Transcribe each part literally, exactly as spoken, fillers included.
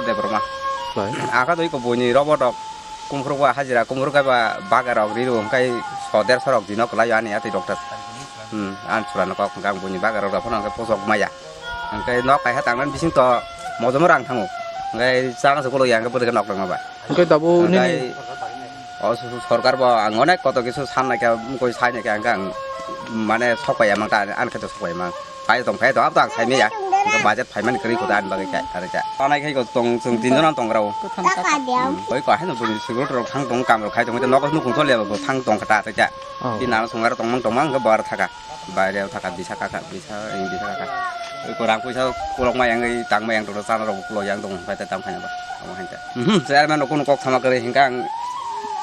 Debbarma. Bai. Aka doi ko buini robo dok. Kumphuru ba hajira, kumphuru ka ba baga rok riru hwnkhe so derso rok dino kwlai ani atwi doctor. Hmm, an churano kok hwnkhe ang buini baga rok rok phano hwnkhe posok maya. Hwnkhe nok kaiha tangnan bising to mojomo rang thango. Hwnkhe chana se kolok ya hwnkhe bwdwkhe nok langma ba. Hwnkhe tabuk nini Hwnkhe o su-, su-, sorkar bo ang onek koto kisu san naikha, mukoi sai naikha hwnkhe ang mane sok pai ya mang ta, ani khe to sok pai ya mang. Phai tong phai tong, abo to ang saimaya. Hwnkhe budget phaimani kwrwi kho da ani bagwi khe, are khe. Tanai khai ko tong, chwng tin jona tong rao. Hmm, koi ko haino bwrwi security rok thang tong, kam rok khai tong, nogo nukung tole bo thang tong kha ta, are khe. Oh. Tin nano songwara tongmang tongmang hwnkhe bar thaka. Baire thaka, bisa kaka, bisa, ing bisa kaka. Oi ko rang puisa kolok ma yang, tang ma yang, toro chana rok kolok yang tong, phai ta tang phai ba. Amo hai ta. Mhm, chairman rok kuno kok sama kwrwi hwnkhe ang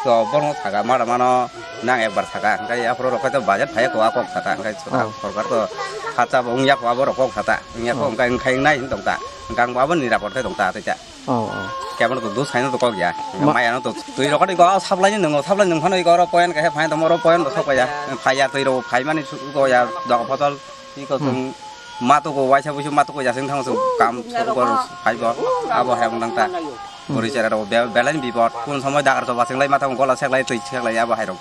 to bono saka, mada mano nang ekbar saka, hwnkhe aphuru rok khe to budget phai ko a kok saka, hwnkhe Oh. sorkar to khacha bo wngya ko, abo rok kok saka, wngya ko, Oh. hwnkhe wngkhai wngnai hin tong ta, hwnkhe ang bo abo nirapor khe tong ta, tei ta. Oh, oh. Kebono to dos khaino to kok ya, Oh. maya no to twi rok ko supply ni nwngo, supply nwng phano iko oro point khe phai tong oro point bo sok ya, phai ya twi rok phai mani su ko ya, dok photol iko Hmm. tong. Matugo waisa buisu matugo yaseng thango chwng kam suru gor phaibo abo hai wng nang ta. Bwrwi chera rok be-, belai ni bipot. Kun somoi dagar to basing lai mathango gola seklai twi seklai abo hai rok.